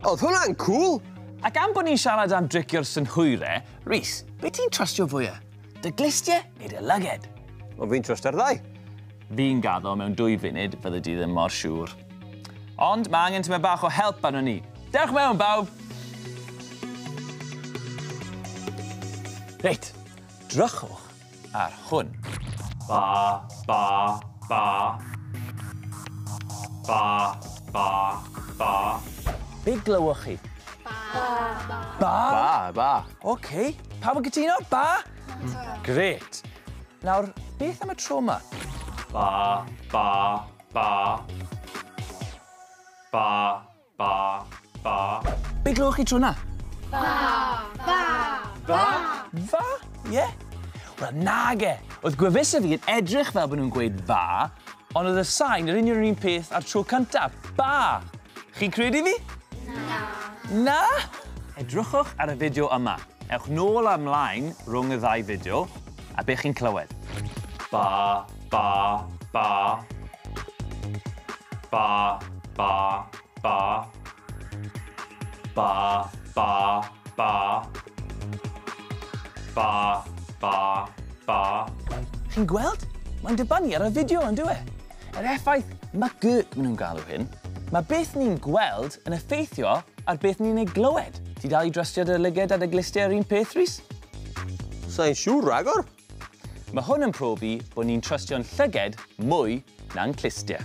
Oedd hwnna'n cŵl! Ac am bod ni'n siarad am dricio'r synhwyrau, Rhys, be ti'n trystio fwya? Dy glustiau neu dy lyged? Wel, fi'n trystio'r ddau. Fi'n gaddo mewn 2 funud fydde di ddim mor siŵr. Ond mae angen tymed bach o help arno ni. Dewch mewn, bawb! Reit, drychwch ar hwn. Ba, ba, ba. Ba, ba, ba. Be glywch chi? Ba. Ba? Ba, ba. OK. Pawb yn cytuno? Ba? Grêt. Nawr, beth am y tro yma? Ba, ba, ba. Ba, ba, ba. Be glywch chi tro yna? Ba, ba, ba. Fa? Ie? Yeah. Wel, nage. Oedd gwefusau fi yn edrych fel bod nhw'n gweud fa, ond oedd y sain yr union yr un peth ar tro cyntaf. Ba. Chi'n credu fi? Na. Na? Edrychwch ar y fideo yma. Ewch nôl a ymlaen rhwng y ddau fideo a be chi'n clywed. Ba, ba, ba. Ba, ba, ba. Ba, ba, ba. Ba, ba, ba. Chi'n gweld? Mae'n dibynnu ar y fideo, yn dyw e? Yr effaith McGurk maen nhw'n galw hyn. Mae beth ni'n gweld yn effeithio ar beth ni'n ei glywed. Ti dal i drystio dy lyged a dy glustiau yr un peth, Rhys? Sa i'n siŵr ragor. Mae hwn yn profi bod ni'n trystio'n llyged mwy na'n clustiau.